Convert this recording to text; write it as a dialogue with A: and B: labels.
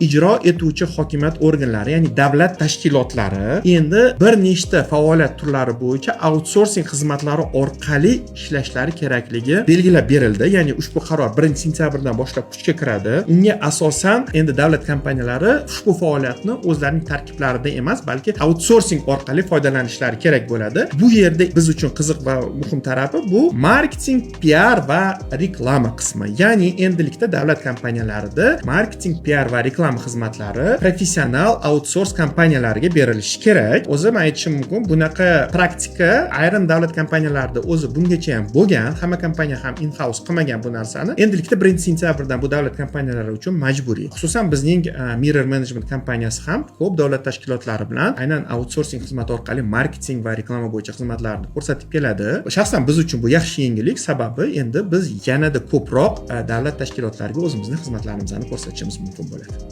A: Ijro etuvchi hokimiyat organlari, ya'ni davlat tashkilotlari endi bir nechta faoliyat turlari bo'yicha outsourcing xizmatlari orqali ishlashlari kerakligi belgilab berildi. Ya'ni ushbu qaror 1 sentyabrdan boshlab kuchga kiradi. Unga asosan endi davlat kompaniyalari ushbu faoliyatni o'zlarining tarkiblarida emas, balki outsourcing orqali foydalanishlari kerak bo'ladi. Bu yerda biz uchun qiziq va muhim tarafi bu marketing, PR va reklama qismi. Ya'ni endilikda davlat kompaniyalarida marketing, PR va reklama xizmatlari professional outsource kompaniyalariga berilishi kerak. O'zi man aytishim mumkin, bunaqa praktika ayrim davlat kompaniyalarida o'zi bungacha ham bo'lgan, hamma kompaniya ham in house qilmagan bu narsani. Endilikda 1 sentyabrdan bu davlat kompaniyalari uchun majburiy. Xususan, bizning Mirror Management kompaniyasi ham ko'p davlat tashkilotlari bilan aynan outsourcing xizmati orqali marketing va reklama bo'yicha xizmatlarni ko'rsatib keladi. Shaxsan biz uchun bu yaxshi yangilik, sababi endi biz yanada ko'proq davlat tashkilotlariga o'zimizni xizmatlarimizni ko'rsatishimiz mumkin bo'ladi.